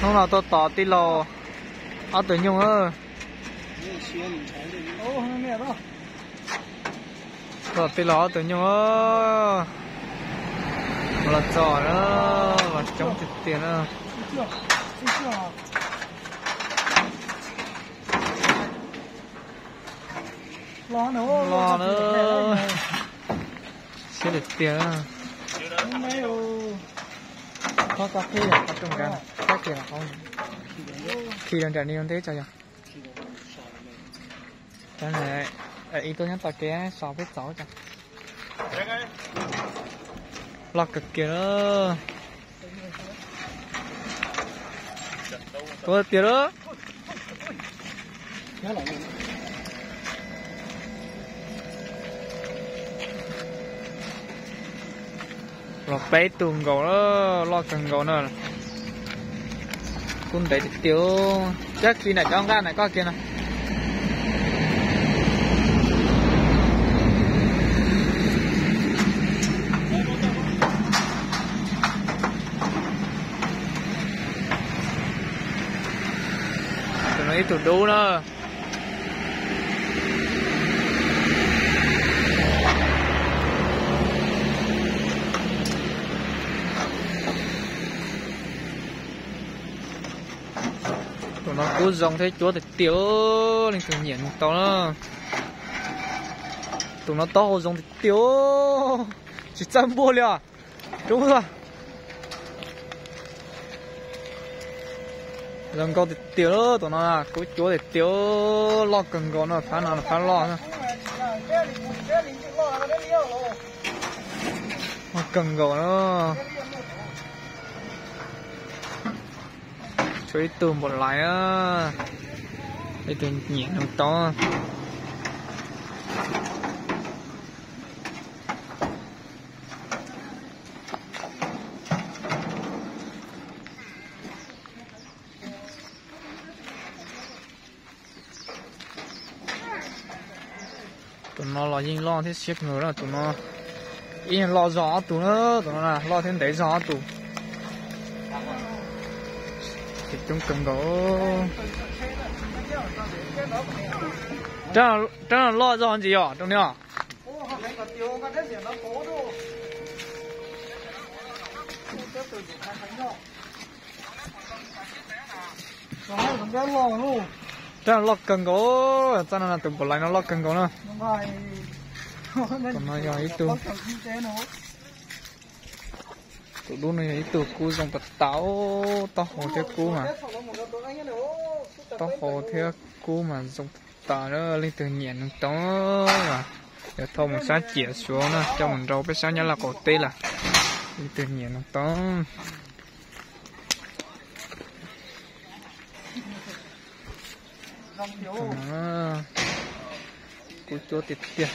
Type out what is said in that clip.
Hnub no tuaj tos tij laug ob tug nyuj. Tuaj tos tij laug ob tug nyuj. Los txog na, los coob tiag tiag na. Los na, siab tiag tiag. Qhov ko qhib yog qhov rooj nrad, qhov kiag los hauv, khi rau nram ni nteb tso yog. Ib tug nyob tom kev so peb txaus tso. Loj kawg kiag lawm. Tuav tiag lawm. Los peb tug nkaus, loj kawg nkaus na. Kub ntev tiag tiag. Cab khi nram cov nqaj nram koj kiag no. Tus no ib tug dub na. Tus no kub zoo thiab cuab tiag tiag, leej twg nyiam nug tau na. Tus no taub hau zoo tiag tiag, tsis txawj npuaj li os. Rub, zoo nkauj tiag tiag tus no, kub cuab tiag tiag, loj kawg nkaus no, phab no phab loj. Loj kawg nkaus na. Tshuav ib tug npaum lais, ib tug nyiam nug tau. Tus no los yeej loj thiab siab kawg na, tus no ib loj zog ob tug na, tus no loj thiab ntev zog ob tug. Coob kawg nkaus. Rab no loj zog ntsis yom, rau ni os. Rab no loj kawg nkaus, txoj no tus npaum lais no loj kawg nkaus na. Tus no yog ib tug, tus dub no yog ib tug kub zoo tas tas, taub hau thiab kub mas, taub hau thiab kub mas zoo tas tas, leej twg nyiam nug tau, yuav thauj mus sab ciam Suav na, coj mus nrau peb sab Nyab Laj qaum teb lawm, leej twg nyiam nug tau. Kub cuab tiag tiag.